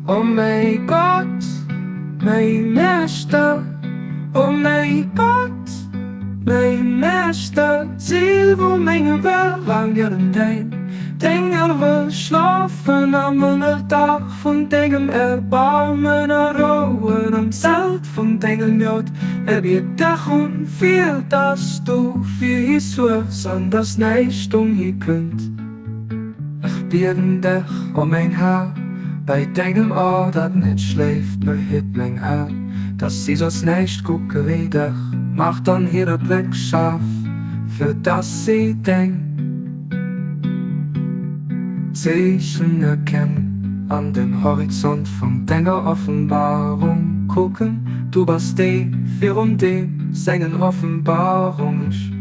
O mäi Gott, mäi Meeschter, o mäi Gott, mäi Meeschter, d'Zil vu mengem Verlaangen, däin Dénger wëll schlofen am Ënnerdach vun dengem Erbarmen a rouen am Zelt vun dengem Jod. Ech biet dech un, fir dass du fir hi suergs an dass näischt um hi kënnt. Ech bieden dech, o mäin Här, bäi dengem A, dat net schléift, behitt meng Aen, dass si soss näischt kucke wéi dech, maach dann hire Bléck schaarf, fir dass si deng Zeechen erkennen an den Horizont vun denger Offenbarung kucken. Du bass dee, virun deem sengen Offenbarung ech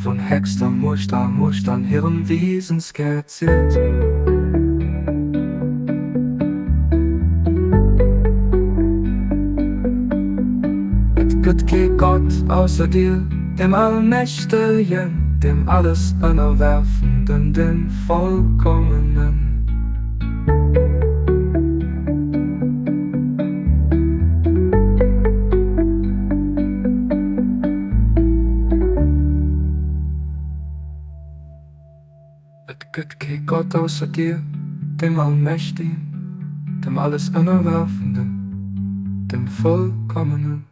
Vun héchster Muecht a Muecht an hirem Wiesen skerziert. Et gëtt kee Gott ausser dir, dem Allmächtegen, dem alles Ënnerwerfenden, dem Vollkommenen. Et gëtt kee Gott ausser dir, dem Allmächtigen, dem alles Ënnerwerfenden, dem Vollkommenen.